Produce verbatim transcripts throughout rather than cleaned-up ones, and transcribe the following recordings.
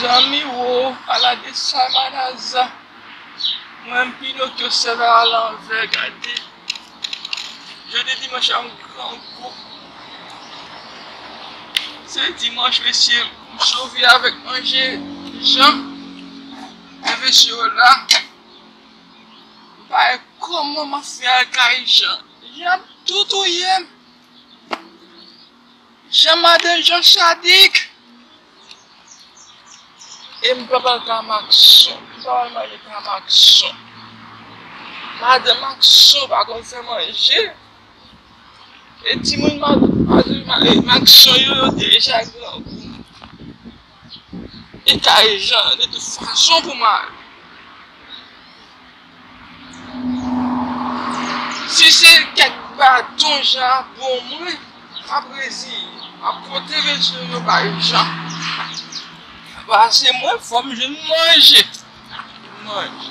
Zanmi wo, ala de sa malaz. Mwen, Pinokyo sèvè alanvè, gade. Jodi dimanch la, m grangou. Se dimanch, mesye, m sove avèk manje Jan. Men mesye yo la, m pa wè kòman m ap fè al kay Jan. Jan ap tou touye m. Jan, madan Jan sadik. E m pa pral ka Makson. M pa pral manje ka Makson. Madan Makson pa konn fè manje. E timoun madan, madan, e Makson yo, yo deja grangou. E kay Jan, de tout fason pou m ale. Si se kèk baton Jan ap ban mwen, m ap reziye. M ap pote mesye yo bay Jan. Pase mwen, fò m jwenn manje. Manje.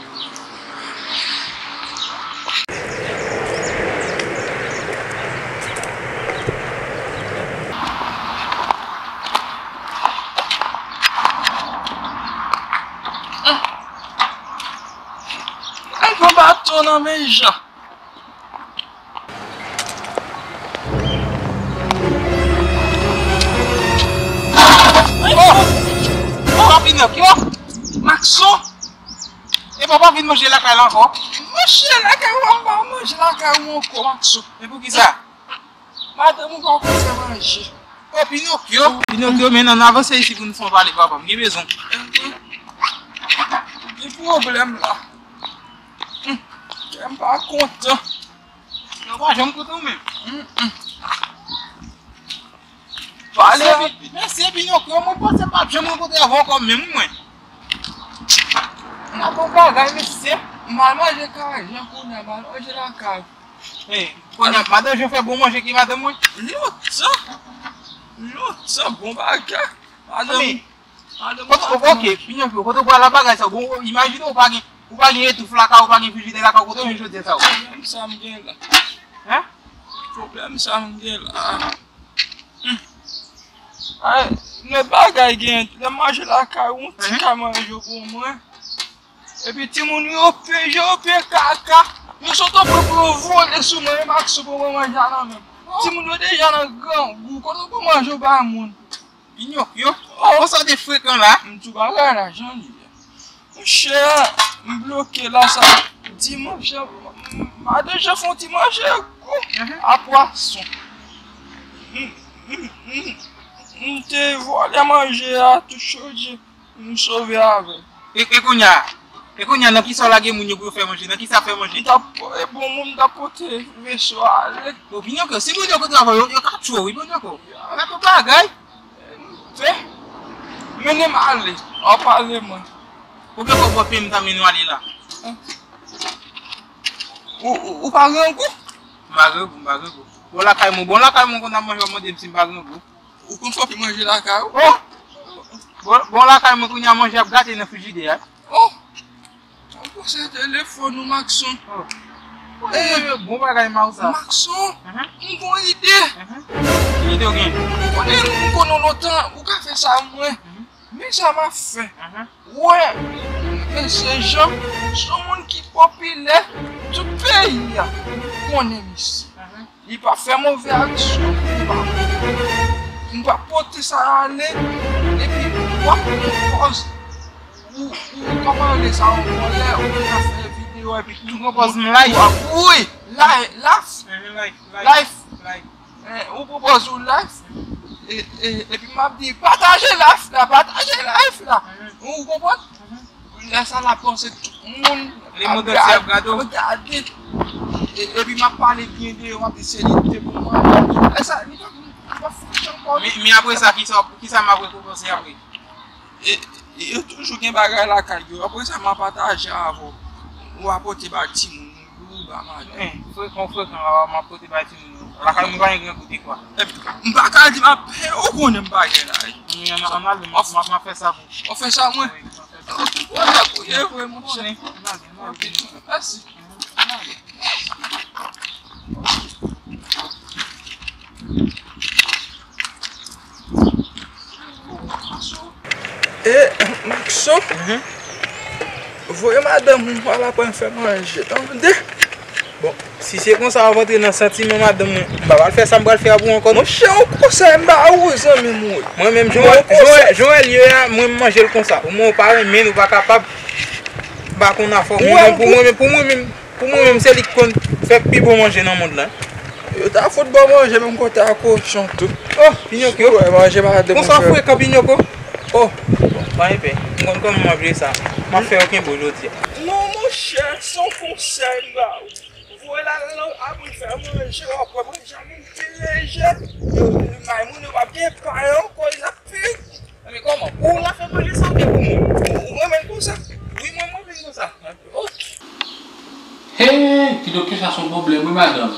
Al pran baton nan men Jan. Oh! Oh! Papi Nèg, yo! Makson! E papa vin manje lakay la ankò? Manje lakay ou, m pa manje lakay ou ankò, Makson. E poukisa? Madanm ou pa konn fè manje. Oh, Pinokyo! Pinokyo, men ann avanse isi pou nou fè yon pale, papa. M gen bezwen. Gen pwoblèm la. Hmm. Kè m pa kontan. Yo pa janm kontan ou menm. Hmm, hmm. Pale. Mèsi, Pinokyo, mwen panse m pa janm rankontre avè w ankò menm, mwen. M ap yon bagay, mesye. M al manje kay Jan kounye a, m al manje lakay. Hey, kounye a, madan Jan fè bon manje ki madanm mwen. Lontan. Lontan, bon bagay. Madanm, madanm. Kote, ok, Pinokyo, kote w pral ak bagay sa? Bon, imajine w pa gen, ou pa gen etouf lakay, ou pa gen frijidè lakay, kote w jwenn jodi sa yo? Pwoblèm sa m gen la. Hein? Pwoblèm sa m gen la. Hmm. Ay, men bagay gen, lè m manje lakay ou, yon ti ka manje pou mwen. Epi timoun yo peye, yo peye kaka. Yo sot anpre pou yo vole sou mwen, e Makson pou mwen manje a nan men m. Timoun yo deja nan grangou, kote pou manje yo bay moun. Pinokyo, oh, sa te frekan la. M di w bagay la, jan li ye. Monchè, m bloke la, sa dimanch, madan Jan fè yon ti manje gou a pwason. M, m, m, m te vòlè manje a, tout chodi. M sove avè l. E, e kounye a? E kounye a, nan kisa w lage moun yo pou yo fè manje? Nan kisa fè manje? M t ap, e bon, moun m t ap pote veso ale. Opinyon ke si moun yo kontre avè w, yo, yo ka tchwe w, wi, moun yo ko. Gade yon bagay. Te, mennen m ale. Ou pale mwen. Konbyen kòb w ap peye m ta mennen w ale la? Ou, ou, ou pa grangou? M pa grangou, m pa grangou. Bon lakay mwen, bon lakay mwen konn ap manje, w ap mande m si m pa grangou. Ou konn fè anpil manje lakay ou? Oh! Bon, bon lakay mwen kounye a manje ap gate nan frijidè a. Oh! Ou pase telefòn ou, Makson. Oh. Eh, bon bagay, Mawsa. Makson, mhm, m gon ide. Mhm. Ki ide w gen? Ou konnen, m konnen w lontan, ou ka fè sa mwen. Mhm. Men sa m ap fè. Mhm. Wè, mesye Jan, se yon moun ki popilè tout peyi a. Ou konnen misye. Mhm. Li pa fè move aksyon pou mwen. M pa pote sa ale, epi w ap pran pòz. Ou, ou, kòman rele sa ankò, lè ou te ka fè videyo epi tout moun pran pòz m live. Wi, live, live. Mhm, live, live. Live. Eh, ou pran pòz ou live. E, e, epi m ap di, pataje live la, pataje live la. Mhm. Ou konprann? Mhm. Lè sa la panse tout moun ap gade, ap gade. E, epi m ap pale byen de yo, m ap di se li te pou mwen. Lè sa, li pa, li pa fout ankò. Men, men apre sa, kisa, kisa m ap rekonpanse apre? E, e, yo toujou gen bagay lakay yo. Apre sa, m ap pataje avè w. Ou a pote ba timoun ou, ba madanm. Men, frekan, frekan, a, m ap pote ba timoun ou. Lakay mwen pa gen gran kote kwa. E, m pa ka di m ap, ou konnen m pa gen la. Men, ann al, m ap, m ap, m ap fè sa pou ou. Ou fè sa mwen? Wi, m ap fè sa. Ou konnen pou ye vre, monchè. Mèsi. E, m Sou. Mhm. Voye madanm ou al aprann fè manje, tande? Bon, si se konsa w ap antre nan santiman madanm mwen, m pa pral fè sa m pral fè a pou ou ankò, non. Monchè, yon konsèy m ba ou, zanmi m, wi. Mwen menm, jan w wè, jan w wè, jan w wè l ye a, mwen m manje l konsa. Ou mwen, ou pa renmen l, ou pa kapab. M pa konn afè w, mwen menm, pou mwen menm, pou mwen menm, pou mwen menm, se li k konn fè pi bon manje nan mond lan. Yo ta fout bon manje, menm kote a kochon tou. Oh, Pinokyo. Wè, manje madanm mwen. Konsa w frekan, Pinokyo. Oh. Bon, pa gen pè. M konn kòman m ap jere sa. M ap fè yo kenbe w jodi a. Non, monchè, se yon konsèy m ba ou. Voye l al nan abri fè manje, w ap wè manje a vin pi lejè. Yo, may moun yo p ap gen pay ankò, y ap pi. Men kòman? Ou la fè manje sa ou te pou mwen? Ou, ou renmen l konsa? Wi, mwen, mwen renmen l konsa. Ok. Hey, Pinokyo, sa se yon pwoblèm, wi, madanm.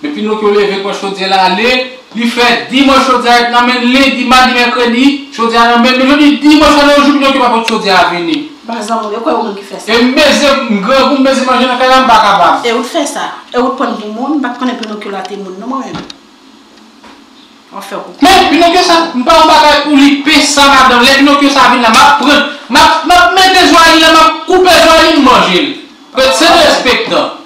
Men Pinokyo leve, pran chodyè l ale, li fè dis mwa chodyè a ret nan men l, lendi, madi, mèkredi, chodyè a nan men l. Men jodi, dis mwa sa nan yon jou, Pinokyo pa pot chodyè a vini. Ba zanmi w, e kwè ou menm ki fè sa. E m bezwen, m grangou, m bezwen manje nan kay la, m pa kapab. E ou t fè sa. E ou t pran l pou moun, m pa t konnen Pinokyo la te moun, non, mwen menm. An fè koukou. Men, Pinokyo sa, m pa yon bagay pou li, pè sa, madanm. Lè Pinokyo sa vin la, m ap pran, m ap, m ap mete zwayi la, m ap koupe zwayi, m manje l. Ret derespektan.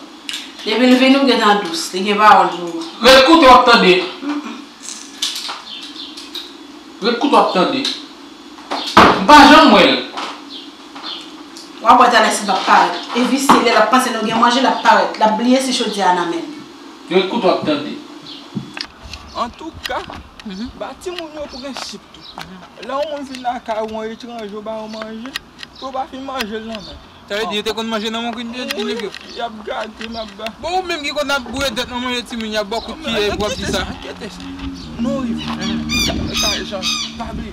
Depi l vin, ou gentan dous. Li gen pawòl pou ou. Ret koute, w ap tande. Ret koute, w ap tande. M pa janm wè l. W ap wè talè si l p ap parèt. E visye, lè l ap panse nou gen manje, l ap parèt. L ap bliye si chodyè a nan men l. Ret koute, w ap tande. Antouka, ba timoun yo prensip tou. Lè yon moun vin lakay ou, yon etranje, ou ba yo manje, pou yo pa fin manje l nan men. Sa vle di, yo te konn manje nan men w, Pinokyo? Wi, y ap gade, m ap ba. Bon, ou menm ki konn ap boure dèt nan manje timoun, y ap ba w kout pye, epi w ap di sa. Kete sa, kete sa. Non, Rive. Sa, Jan, pa bliye.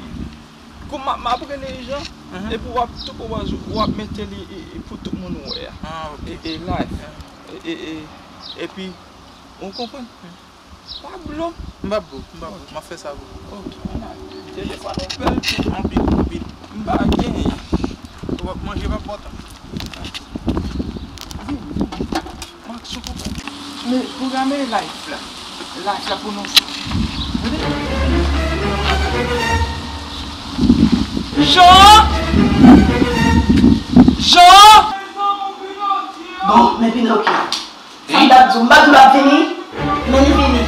Kou m ap, m ap rele Jan, epi w ap tou pwopoze, w ap mete li e, e, pou tout moun wè a. Ah, ok. E, e live. E, e, e, epi, ou konprann? Pa blo. M p ap blo, m p ap blo. M ap fè sa pou ou. Ok. Telefòn ou bèl tou. Anpil, anpil. M pa genyen. Ou p ap manje, p ap pòtan. Vini, vini. Max, ou konprann. Men, pwograme live la. Live la pou nou. Tande? Jean! Jean! Bon, men Pinokyo. Sa m t ap di w, m pa t di w l ap vini, men li vini.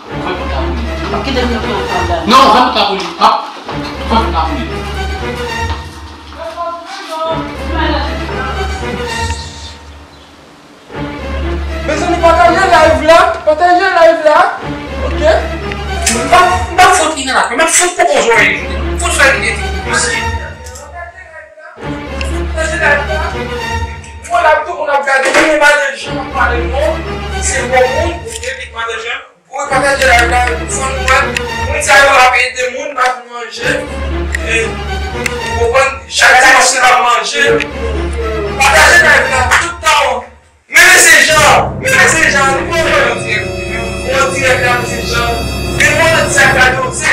Ou fè pòt la pou li. M ap kite l nan pye ansanm la. Non, ou fè pòt la pou li. M ap, ou fè pòt la pou li. Mezanmi, pataje live la, pataje live la, ok? M pa, m pa fout li nan la, m ap fout poko zòrèy li, fout fè li deti, mesye. Pataje live la. Bon, la, tout moun ap gade, men madan Jean ap pale non. Se bon moun, ok, li madan Jean. Wi, pataje live la, fò nou wè. Moun sa yo ap ede moun, pa vin manje. E, ou konprann, chak dimanch se l ap manje. Pataje live la, tout tan. Men mesye Jean, men mesye Jean, nou pran yon dirèk. Yon dirèk la, mesye Jean. Men mwen, sa gade w, se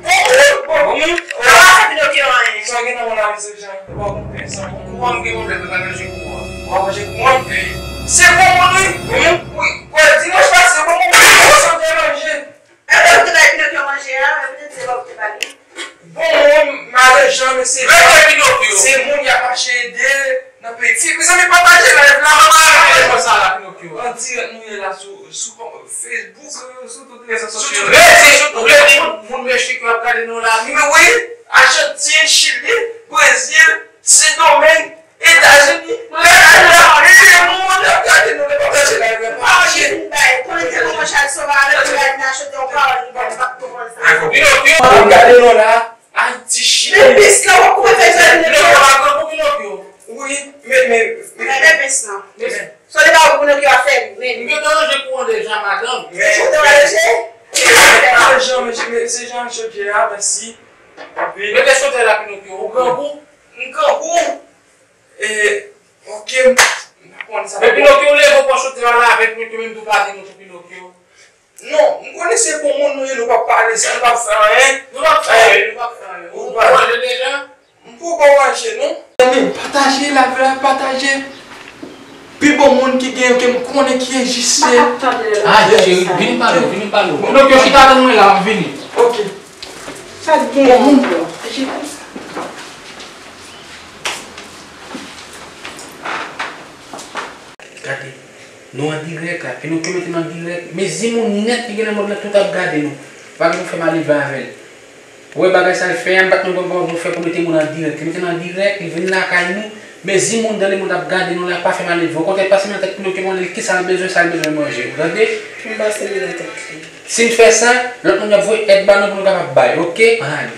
Bon, bon, bon. Sa pa fè Pinokyo anyen. Sa gen nan men w la, mesye Jean? Bon, bon, sa bon. Kouran m gen pwoblèm, mwen pa manje kouran. W ap manje kouran? Se bon moun, wi. Wi. Wi. Wè, dimanch pase, bon, bon, bon, sa te manje. E, e, ou te bay Pinokyo manje a, e, ou te di se pa ou ki te ba li. Bon, bon, madan Jean, mesye Jean. Rete Pinokyo. Se moun y ap mache ede. Nan peyi. Mezanmi, pataje live la. An dirèk nou ye la sou, sou Facebook. Sou, sou tout rezo sosyo. Rete, rete, moun Meksik yo ap gade nou la. Men wi, Ajantin, Chili, Brezil, Sendomeng, Etazini, Kanada, e moun ap gade nou la, pataje live la. Pataje. Bay, konnen se kòman Chal Sova avèk Chal Nacho te yon pawòl li ban m, m pa t konprann sa. Ap gade nou la. Ayiti, Chili. Men pis la, w ap koupe fèy sou Pinokyo. Wi, men, men, men. Men, men pis lan. Men. Sa w te ba w pou Pinokyo a fè, men. M gentan ranje kouran deja, madanm. Men. Ou te ranje? Madan Jean, men, men, se Jean Chaudière a, mèsi. Mete chotè la, Pinokyo. Ou grangou? M grangou. E, ok, m pa konn sa. Men Pinokyo leve, w pran chotè a la avèk Pinokyo, menm tou pa di nou tou Pinokyo. Non, m konnen se bon moun nou ye, nou p ap pale sa, nou p ap fè anyen. Nou p ap fè anyen, nou p ap fè anyen. Ou manje deja? M poko manje, non. Zanmi, pataje live la, pataje. Pi bon moun ki gen, ke m konnen ki egziste. Ah, cheri, vini pale, vini pale. Pinokyo, chita tann mwen la, m ap vini. Ok. Pa gen moun, bro. Gade, nou an dirèk la. Pinokyo mete n an dirèk. Mezi moun nèt ki gen nan mond lan tout ap gade nou. Pa gen pou fè malelve avè l. Ou wè bagay sa l fè a, m pa t menm konn kòman pou fè pou mete moun an dirèk. Li mete n an dirèk, li vin lakay nou. Mezi moun dans le monde ap gade nou la, pa fè malelve. Okontrè, pase nan tèt Pinokyo, mande l kisa l bezwen, sa l bezwen manje. Ou tande? M pase li nan tèt li. Si n fè sa, lòt moun y ap voye èd ba nou pou nou kapab bay, oke? Ann ale.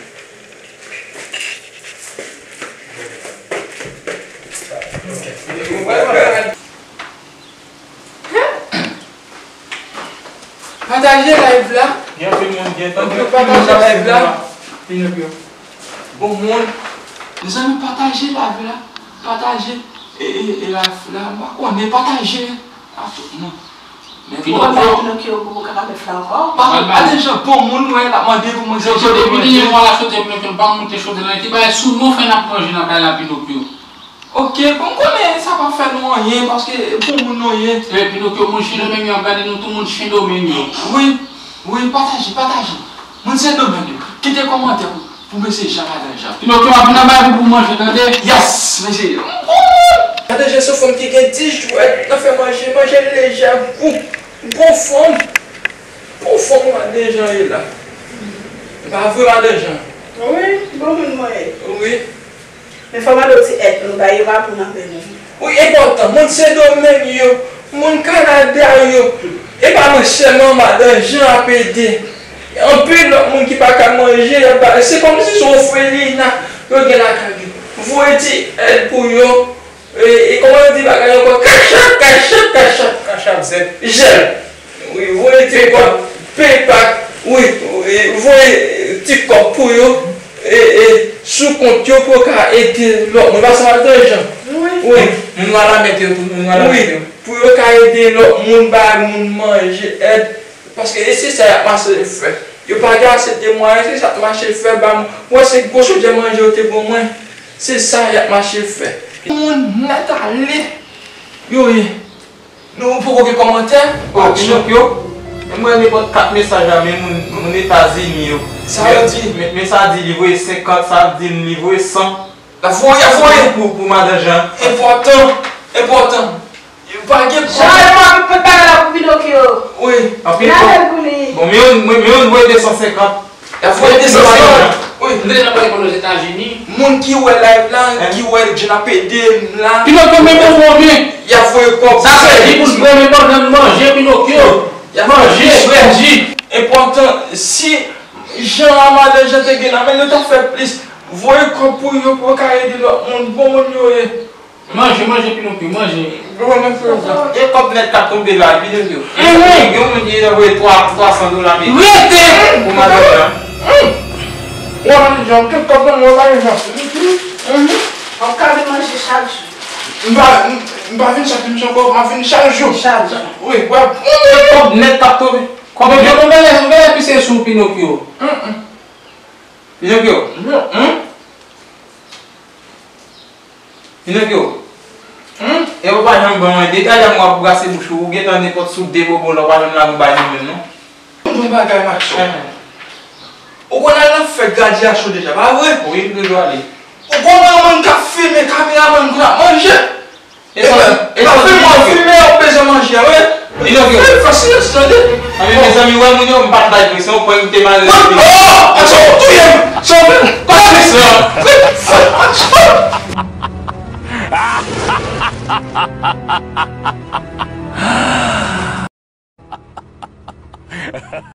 Pataje live la. Gen anpil moun, gen anpil moun k ap swiv nou la. Pataje live la. Bon moun, mezanmi, pataje live la. Pataje e, e, e live la. M pa konnen, pataje a tout moun. Men Pinokyo, Pinokyo, ou poko ka fè fla ankò? Pa, pa deja bon moun, mwen, l ap mande pou mwen. Pinokyo, depi li gen yon la chote, Pinokyo, l pa monte chote nan ki bagay sou nou fè n ap manje nan kay la, Pinokyo. Ok, bon, m konnen sa pa fè nou anyen, paske bon moun nou ye. E, Pinokyo, moun Sendomeng yo ap gade nou, tout moun Sendomeng yo. Wi, wi, pataje, pataje. Moun Sendomeng yo, kite kòmantè pou, pou mesye Jan, madan Jan. Pinokyo, ap nan bay pou, pou manje, tande? Yes, mesye. Madan Jan se fanm ki gen dis jwèt nan fè manje, manje lejè, gou, bon fanm. Bon fanm, madan Jan ye la. E pa vre, madan Jan? Wi, bon moun mwen ye. Wi. Men fò mande w ti èd pou nou bay yo pa pou nan men nou. Wi, enpòtan. Moun Sendomeng yo, moun Kanada yo, e pa mwen sèlman madan Jan ap ede. Anpil lòt moun ki pa ka manje, y ap ba, se kòmsi se ofelina yo gen lakay yo. Voye ti èd pou yo. E, e kòman yo di bagay ankò? Kachap, kachap, kachap, kachap, zèb. Jèl. Wi, voye ti kòb, PayPal, wi, e, voye ti kòb pou yo, e, e, sou kont yo pou yo ka ede lòt moun. Pase madan Jan. Wi. Wi. Moun yo alamèt yo tou, moun yo alamèt yo. Wi, pou yo ka ede lòt moun, bay moun manje, èd. Paske e se sa y ap mache fè. Yo pa gen ase de mwayen, se sa y ap mache fè ba m. Mwen se gwo sodyè manje yo te ban mwen. Se sa y ap mache fè. Moun nèt ale. Yo ye. Nou poko gen kòmantè? Oh, Pinokyo. Mwen nenpòt kat mesaj la, men moun, moun Etazini yo. Sa yo di? Men, men sa di li voye senkant, sa di li voye san. L ap voye, l ap voye. Pou, pou madan Jan. Enpòtan, enpòtan. Pa gen pwoblèm. Jan, yo pa pou bagay la pou Pinokyo. Wi. Anpil. N a fè l pou li. Bon, men yon, men yon voye de san senkant. Y ap voye de san senkant. Wi. M te deja pale pou Ozetazini. Moun ki wè live la, ki wè jan n ap ede m la. Pinokyo, men bon, bon, men. Y ap voye kòb. Sa se di pou l bon, men bon, nan manje, Pinokyo. Y ap manje, frè. Enpòtan, si Jan a madan Jan te gen nan men, nou t ap fè plis. Voye kòb pou yo, pou yo ka ede lòt moun, bon moun yo ye. Manje, manje, Pinokyo, manje. Bon, manje, Pinokyo. E kòb nèt k ap tonbe la, Pinokyo. Mhm. Gen moun ki voye twa, twa san dola, men. Rete! Pou madan Jan. Mhm. Ou wè madan Jan, tout kòb nan men w, pa gen jan. Mhm. An ka vin manje chak jou. M pa, m, m pa vin chak jou ankò, m ap vin chak jou. Chak jou. Wi, wè. E kòb nèt k ap tonbe. Kòb nèt. Yon bagay, yon bagay pise sou Pinokyo. Mhm. Pinokyo. Mhm. Pinokyo. Hmm? E w pa janm ban mwen detay la, mwen ap brase bouch ou. Ou gentan nenpòt sou de bobo la, ou pa janm lage bay nou menm, non. Yon bagay, Maxo. Ou konn al nan fèt gradyasyon deja, pa vre? Wi, m toujou ale. Ou konn wè moun k ap filme, kameramann konn ap manje? E pa, e pa filme, w ap filme, w ap bezwen manje, wi. Pinokyo. Fè silans, tande? A, men mezanmi, wè moun yo, m pa t bay presyon, w pran m te mal respekte. Oh! Maxo, touye m! Sove m! Kote misye an? Maxo!